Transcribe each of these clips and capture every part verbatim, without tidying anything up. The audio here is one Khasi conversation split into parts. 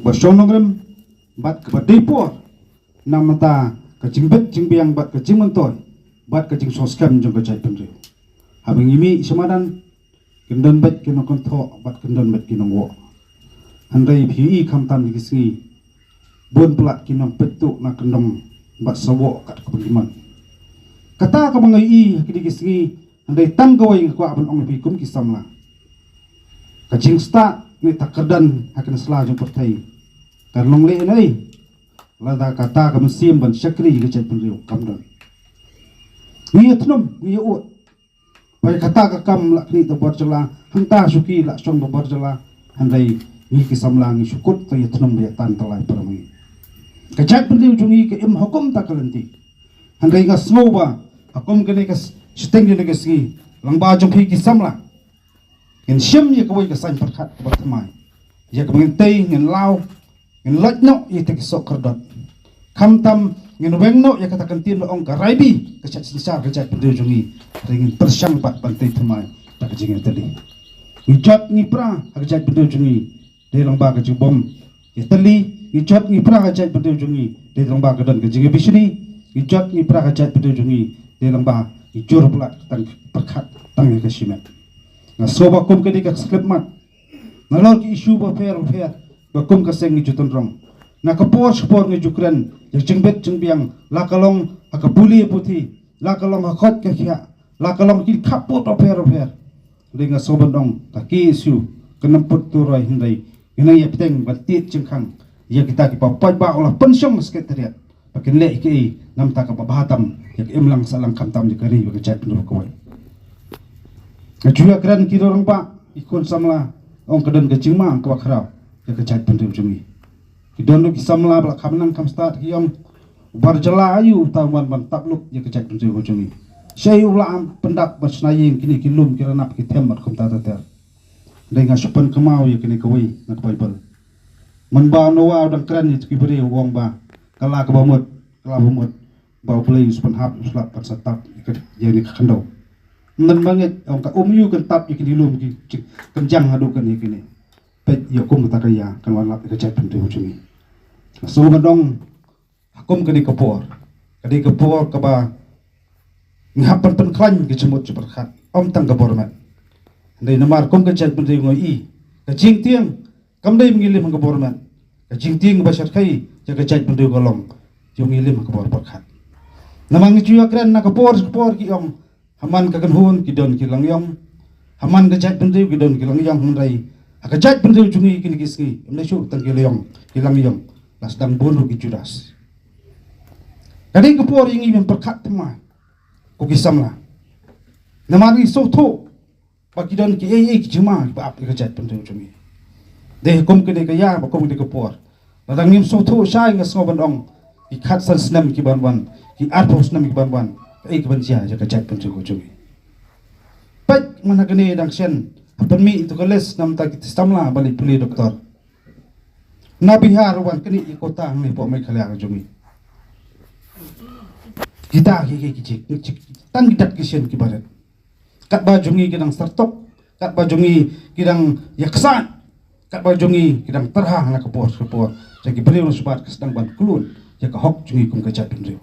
Ba shong nongrim bad kaba dei por na ka bynta ka jingbit jingbiang bad ka jingmyntoi bad ka jingsngewskhem jong ka jaitbynriew. Haba ngi mih sha madan, kin don beit ki nongkynthoh bad kin don beit ki nongwoh. Hynrei phi ïohi khamtam ha kine ki sngi, bun palat ki nongpeit tuh na kyndong bad sawoh kat kaba ki mon. Kata kaba nga ïohi ha kine ki sngi, hynrei tang kawei nga kwah ban ong ïa phi kum ki samla. Ka jingstad ne ka kyrdan ha kane ka sla jong ka pyrthei kan long lehnohei lada kata ka mynsiem ban shakri ïa ka jaitbynriew kam don. Ngi ïathuh, ngi ïa-ud ba ïa kata ka kam la knieh da bor jylla, hangta shuki la shong da bor jylla. Hynrei ngi ki samla ngi shu kut, to ïathuh ba ïa tan tylli para ma ngi. Ka jaitbynriew jong ngi ka im ha kum ta ka lynti. Hynrei nga sngew ba ha kum kane ka s-, shiteng jong kane ka sngi, lyngba jong phi ki samla, ngin shim ïa kawei ka saiñ pyrkhat kaba thymmai, ïa kaba ngin tei, ngin law, ngin loit noh ïa kita ki soh khyrdop. Khamtam ngin weng noh ïa kata ka ktien ba ong ka raibi ka shait synshar ka jaitbynriew jong ngi. Hynrei ngin pyrshang pat ban tei thymmai da ka jingïatylli. Ngi jot ngi pra ha ka jaitbynriew jong ngi dei lyngba ka jingbym ïatylli. Ngi jot ngi pra ha ka jaitbynriew jong ngi dei lyngba ka don ka jingïabishni. Ngi jot ngi pra ha ka jaitbynriew jong ngi dei lyngba ngi jur palat tang pyrkhat tang ïa ka shimet. Nga sngew ba kum kane ka khyllipmat, nalor ki issue bapher bapher ba kum ka seng ngi ju tynrong. Na ka por sha ka por ngi ju kren ïa ka jingbit jingbiang, la ka long ha ka pule puthi, la ka long ha ka koit ka khiah, la ka long ki khappud bapher bapher. Hynrei nga sngew ban ong ka K S U kan ym put turoi, hynrei ngi nang ïa bteng ban tied jingkhang ïa kita kiba paidbah u la pynshong Secretariat ba kin leh ïa kaei na ka bynta kaba bha tam ïa ka imlang sahlang, khamtam ïa ka ri bad ka jaitbynriew kawei. Nga ju ïa kren ki rangbah, ki khun samla, ong ka don ka jingma kaba khraw ïa ka jaitbynriew jong ngi. Ki don ruh ki samla ba la kham nang kham stad ki ong, u bar jylla aïu uta u wan ban tap luk ïa ka jaitbynriew jong ngi? Shaei u la am pyndap ban shna ïing kine ki lum ki ranap ki them bad kumta ter ter. Hynrei nga shu pynkynmaw ïa kane kawei na ka Baibl. Mynba u Noah u dang kren ïa ki briew, u ong ba ka la kaba mut, ka la ba mut ba U Blei u sa pynhap, u sa lap ban sa tap ïa ka, ïa kane ka khyndew. Mynba ngeit, ong, ka um aïu kan tap ïa kine ki lum ki, ki, kan jang haduh kane kane. Peit ïa kum kata ka ïa kan wan lap ïa ka jaitbynriew jong ngi. Nga sngew ban ong, ha kum kane ka por, kane ka por kaba ngi hap ban pynkhlaiñ ka jingmut jingpyrkhat, ym tang ka bor met. Hynrei namar kum ka jaitbynriew ngi ïohi ka jingtieng kam dei ba ngi lim ha ka bor met. Ka jingtieng ba shyrkhei ïa ka jaitbynriew ka long jong ngi lim ha ka bor pyrkhat. Namar ngi ju ïa kren na ka por sha ka por ki ong, ha man ka kynhun ki don ki langïong, ha man ka jaitbynriew ki don ki langïong, hynrei ha ka jaitbynriew jong ngi kine ki sngi ym dei shuh tang ki langïong, ki langïong, la sdang bun ruh ki Judas. Ka dei ka por ïa ngi ban pyrkhat thymmai ko ki samla. Namar ngi sngewthuh ba ki don kiei kiei ki jingma kiba ap ïa ka jaitbynriew jong ngi. Dei kum kane ka ïa, ba kum kane ka por, lada ngim sngewthuh shai, nga sngew ban ong, ki khatsan snem ki ban wan, ki arphew snem ki ban wan, kaei kaban jia ïa ka jaitbynriew jong ngi? Peit mynta kane dang shen, ha pynmih ïa ka list na ka bynta ki samla ba leit pule doktor. Na Bihar wan kane ïa ka kota hangne hapoh Meghalaya ka jong ngi. Kita ki, ki, ki, ki, ki, tang ki dak ki shen kiba rit. Katba jong ngi ki dang sartok, katba jong ngi ki dang ïaksaid, katba jong ngi ki dang tyrha na ka por sha ka por, sa ki briew na shabar ka sdang ban klun ïa ka hok jong ngi kum ka jaitbynriew.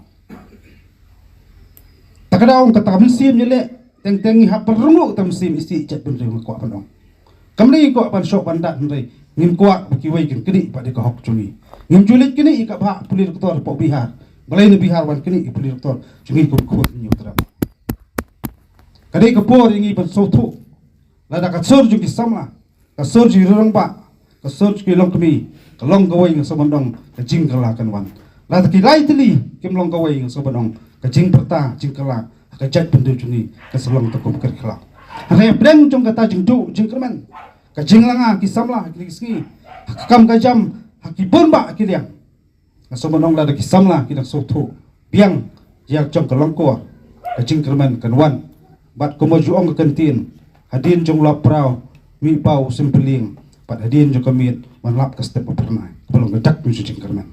Ta ka daw kata ka mynsiem ïaleh, teng teng ngi hap ban rung ruh kata ka mynsiem isih jaitbynriew, nga kwah ban ong. Kam dei ngi kwah ban shoh ban dat, hynrei ngim kwah ba kiwei kin knieh pat ïa ka hok jong ngi. Ngim ju leit knieh ïa ka bhah pule doktor hapoh Bihar. Balei na Bihar wan knieh ïa pule doktor jong ngi kum khun ñiew tyrap? Ka dei ka por ïa ngi ban sngewthuh. Lada ka sur jong ki samla, ka sur jong ki rangbah, ka sur jong ki longkmie ka long kawei, nga sngew ban ong ka jingkylla kan wan. Lada ki lai tylli kim long kawei, nga sngew ban ong ka jingpyrta jingkylla ha ka jaitbynriew jong ngi ka sa long tang kum ka jingkylla. Hynrei hapdeng jong kata jingduh jingkyrmen, ka jinglanga ki samla ha kine ki sngi, ha ka kam ka jam, ha ki bun bah ki liang, nga sngew ban ong lada ki samla ki dang sngewthuh biang ïa jong ka longkor, ka jingkyrmen kan wan. Bad kumba ju ong ka kyntien, hadien jong u lap praw mih paw u symphyllieng, bad hadien jong ka miet wan lap ka step ba phyrnai, kaba long ka dak jong ka jingkyrmen.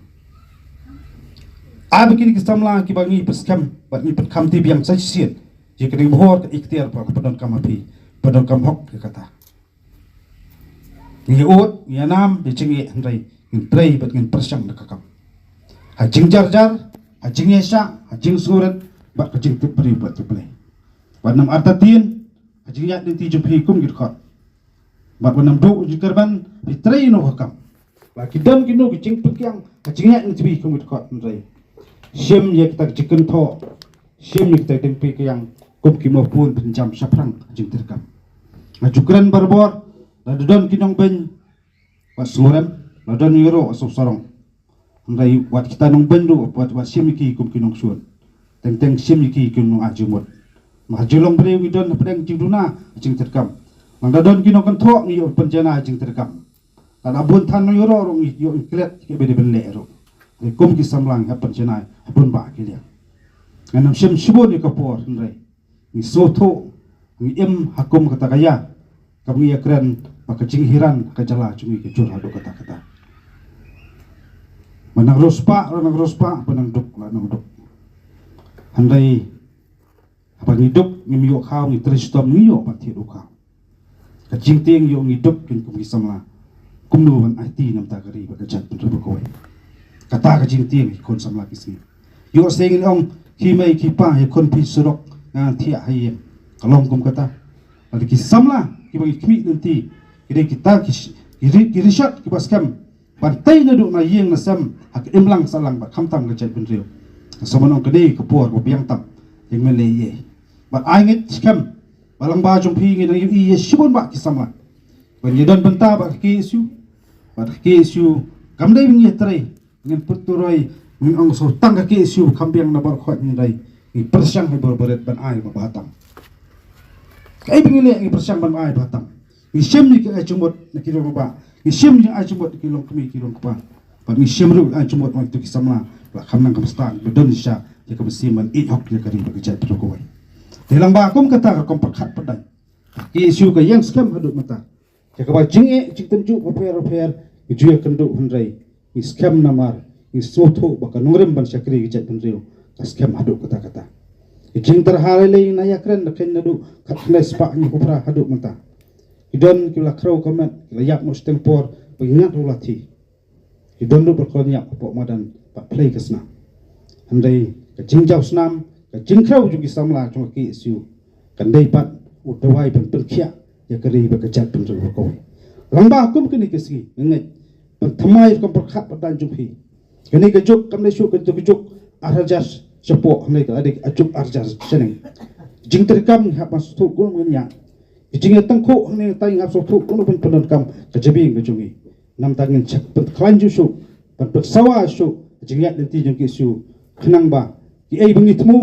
Ai ba kine ki samla kiba ngi pynskhem bad ngi pynkham ti biang sa shisien ïa kane ka bhor ka iktiar ba pyndonkam ha phi, pyndonkam hok ïa kata. Ngi ïa-ud, ngi ïa nam ïa jingeh, hynrei ngin trei bad ngin pyrshang da ka kam. Ha jingjarjar, ha jingïaishah, ha jingsngewrit bad ka jingtip briew bad tip Blei. Wat nym artatien ha jingïaid lynti jong phi kum ki dkhot. Bad wat nym duh jingkyrmen phi trei noh ka kam. Ba ki don kino ki jingpynkiang ha jingïaid lynti phi kum ki dkhot, hynrei shim ïa kita ki jingkynthoh, shim ïa kita ki jingpynkiang kum ki mawpun pynjam shaphrang ha jingtreikam. Nga ju kren barabor, lada don ki nongbeiñ wat sngewrem, lada don ïaroh wat sngewsarong. Hynrei wat kita nongbeiñ ruh wat, wat shim ïa ki kum ki nongshun. Teng teng shim ïa ki kum ki nongai jingmut. Namar ha jinglong briew ngi don hapdeng jingduna ha jingtreikam. Lada don ki nongkynthoh ngi ïoh pynjanai ha jingtreikam. Lada bun than nongïaroh ruh ngi ïoh klet kiba dei ban leh ruh. Hynrei kum ki samla ngi hap pynjanai ha bun bah ki liang. Ngan ym shim shibun ïa ka por, hynrei ngi sngewthuh, ngi im ha kum kata ka ïa kaba ngi ïakren ba ka jinghiran ha ka jylla jong ngi ka jur haduh katta katta. Ba nang riewspah la nang riewspah, ba nang duk la nang duk. Hynrei haba ngi duk ngim ïoh khaw, ngi trei shitom ngi ïoh ban thied u khaw. Ka jingtieng ïoh ngi duk kin kum ki samla. Kumno ban aiti na ka bynta ka ri bad ka jaitbynriew bakhuid. Kata ka jingtieng ki khun samla ki sngi. Ïoh se ngin ong ki mei ki pa, ïa khun phi surok, ngan thiah ha ïing. Ka long kum kata. Lada ki samla kiba ngi khmih lynti ki dei kita ki, ki ri, ki rishot kiba skhem ban tei naduh na ïing na sem ha ka imlang sahlang bad khamtam ka jaitbynriew. Sa ban ong ka dei ka por ba biang tam ïa ngin leh ïa. Bad ai ngeit skhem ba lyngba jong phi ngin ïohi ïa shibun bah ki samla ban ïadon bynta bad ka K S U. Bad ka K S U kam dei ba ngi ïatrei, ngin pynturoi, ngin ong shu tang ka K S U kham biang na baroh khoit, hynrei ngi pyrshang ha baroh barit ban ai ba bha tam. Kaei ba ngi leh ngi pyrshang ban ai ba bha tam. Ngi shim ïa ki ai jingmut na ki rangbah, ngi shim ïa ki ai jingmut na ki longkmie ki longkpa. Bad ngi shim ruh ai jingmut na kito ki samla ba kham nang kham stad ba don shisha ïa ka mynsiem ban ïeit hok ïa ka ri bad ka jaitbynriew kawei. Te lyngba kum kata ka rukom pyrkhat pyrdaiñ, ka K S U ka ïeng skhem haduh mynta. Ïa kaba jingeh jingtynjuh bapher bapher ngi ju ïakynduh, hynrei ngi skhem namar ngi sngewthuh ba ka nongrim ban shakri ka jaitbynriew ka skhem haduh katta katta. Ka jingtyrha lei lei na ïakren da khein naduh khatkhyndai spah hynñiewphew phra haduh mynta. Ki don ki la khrew ka met, ki la ïap noh shiteng por ba ki ngat ruh la thi. Ki don ruh ba ki la ïap hapoh madan bad phlei ka snam. Hynrei ka jingjaw snam, ka jingkhrew jong ki samla jong ka K S U kan dei pat u dawai ban pynkhiah ïa ka ri bad ka jaitbynriew bakhuid. Lyngba kum kane ka sngi nga ngeit ban thymmai rukom pyrkhat pyrdaiñ jong phi. Kane ka juk kam dei shuh ka juk ar hajar shapoh, hynrei ka la dei ka juk ar hajar shaneng. Jingtreikam ngi hap ban sngewthuh kumno ban ïa. Ka jingïatyngkhuh hangne ngi hap sngewthuh kumno ban pyndonkam ka jabieng ka jong ngi. Namar ngin shah pynkhlaiñ shuh shuh, ban pynsawa shuh ka jingïaid lynti jong ka K S U, khnang ba kiei ba ngi thmu,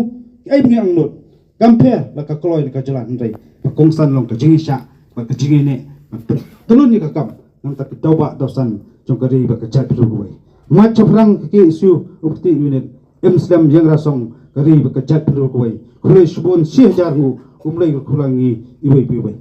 kiei ba ngi angnud, kam pher la ka kloi ne ka jylla, hynrei ba kongsan long ka jingïaishah bad ka jingïaineh ban pyntlun ïa ka kam na ka bynta ka dewbah dewsan jong ka ri bad ka jaitbynriew kawei. Mad shaphrang ka K S U Umkyrtieh Unit, im slem ïeng rasong ka ri bad ka jaitbynriew kawei. Khublei shibun shi hajar nguh, U Blei un kyrkhu lang ïa ngi iwei pa iwei.